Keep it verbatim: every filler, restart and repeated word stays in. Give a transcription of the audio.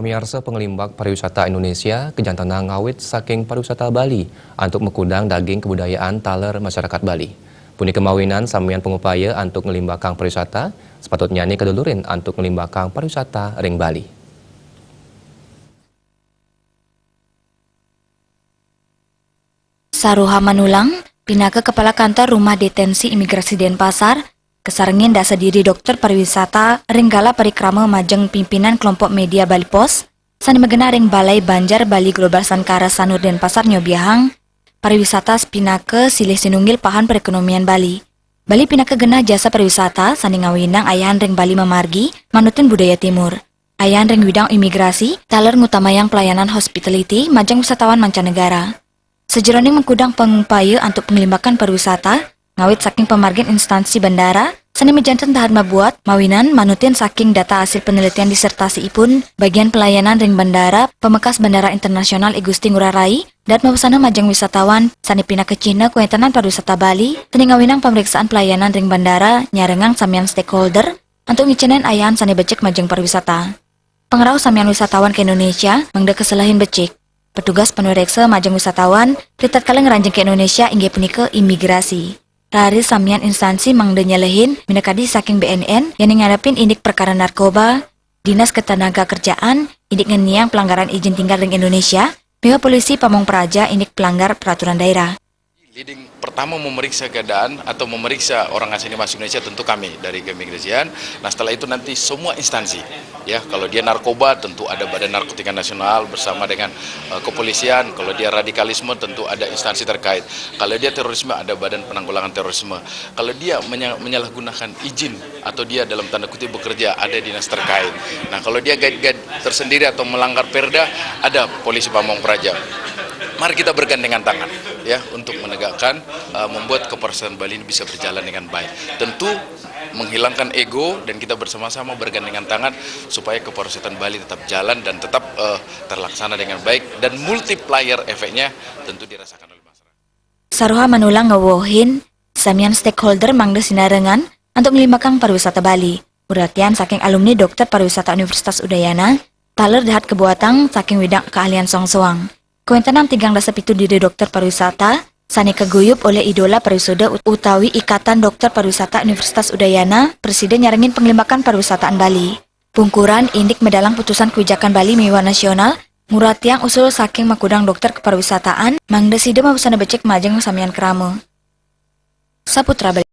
Miarsa, pangelimbak pariwisata Indonesia kejantana ngawit saking pariwisata Bali antuk makudang daging kebudayaan taler masyarakat Bali. Punika mawinan samian pangupaya antuk ngelimbakang pariwisata, sepatutnyane kadulurin antuk ngelimbakang pariwisata ring Bali. Saruha Manulang, pinaka Kepala Kantor Rumah Detensi Imigrasi Denpasar, kasarengin dasa diri dokter pariwisata ring gala parikrama majeng pimpinan kelompok media Bali Post, sane magenah ring Balai Banjar Bali Global Sankara Sanur Denpasar nyobiahang, pariwisata pinaka silih sinunggil pahan perekonomian Bali. Bali pinaka genah jasa pariwisata sane ngawinang ayahan ring Bali mamargi manutin budaya timur. Ayahan ring widang imigrasi, taler ngutamayang pelayanan hospitality majeng wisatawan mancanegara. Sajeroning makudang pangupaya antuk panglimbakan pariwisata, ngawit saking pamargin instansi bandara, sane majanten dahat mabuat, mawinan manutin saking data hasil penelitian disertasiipun, bagian pelayanan ring bandara, pamekas Bandara Internasional I Gusti Ngurah Rai, dahat mapasana majeng wisatawan, sane pinaka cihna kawentenan pariwisata Bali, sane ngawinang pameriksaan pelayanan ring bandara, nyarengang samian stakeholder, antuk ngicenin ayahan sane becik majeng pariwisata. Pangrauh samian wisatawan ka Indonesia mangda kaselehin becik. Petugas panureksa majeng wisatawan ritatkala ngranjing ka Indonesia inggih punika imigrasi. Raris samian instansi mangda nyelehin minakadi saking B N N yane ngadepin indik perkara narkoba, Dinas Ketenagakerjaan indik ngeniang pelanggaran izin tinggal ring Indonesia, miwah polisi pamong praja indik pelanggar peraturan daerah. Leading pertama memeriksa keadaan atau memeriksa orang asing ini masuk Indonesia tentu kami dari keimigrasian. Nah, setelah itu nanti semua instansi, ya, kalau dia narkoba tentu ada Badan Narkotika Nasional bersama dengan eh, kepolisian, kalau dia radikalisme tentu ada instansi terkait, kalau dia terorisme ada Badan Penanggulangan Terorisme, kalau dia menya- menyalahgunakan izin atau dia dalam tanda kutip bekerja ada dinas terkait. Nah, kalau dia guide-guide tersendiri atau melanggar perda, ada polisi pamong praja. Mari kita bergandengan tangan, ya, untuk menegakkan, eh, membuat kepariwisataan Bali ini bisa berjalan dengan baik. Tentu menghilangkan ego dan kita bersama-sama bergandengan tangan supaya kepariwisataan Bali tetap jalan dan tetap eh, terlaksana dengan baik dan multiplier efeknya tentu dirasakan oleh masyarakat. Saruha Manulang ngewehin samian stakeholder mangda sinarengan antuk nglimbakang pariwisata Bali. Uratian saking alumni Dokter Pariwisata Universitas Udayana, taler dahat kabuatang saking widang keahlian soang-soang. Kawentenan tigang dasa pitu diri dokter pariwisata sane kaguyub olih Idola Pariwisata ut- utawi Ikatan Dokter Pariwisata Universitas Udayana prasida nyarengin panglimbakan pariwisataan Bali. Pungkuran indik medalang putusan kebijakan Bali miwah nasional, nguratiang usul saking makudang dokter kepariwisataan, mangda sida mapasana becik majeng samian krama. Saputra Bali.